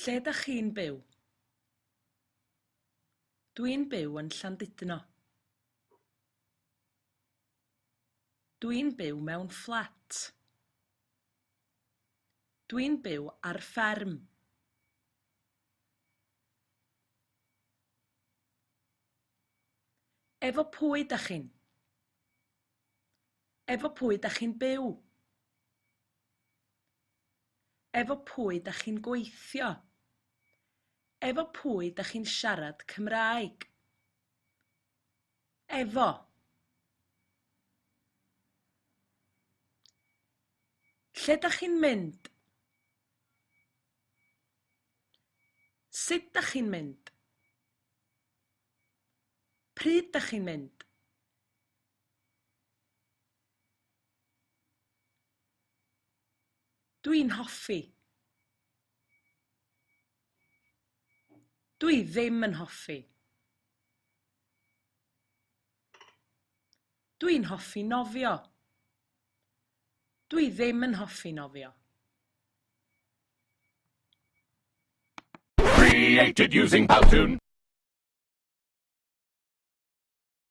Lle dach chi'n byw? Dwi'n byw yn Llandudno. Dwi'n byw mewn fflat. Dwi'n byw ar fferm. Efo pwy dach chi'n? Efo pwy dach chi'n byw? Efo pwy dach chi'n gweithio? Efo pwy dach chi'n siarad Cymraeg? Efo. Lle dach chi'n mynd? Sut dach chi'n mynd? Pryd dach chi'n mynd? Dwi'n hoffi. Dwi ddim yn hoffi. Dwi'n hoffi nofio. Dwi ddim yn hoffi nofio. Created using Powtoon.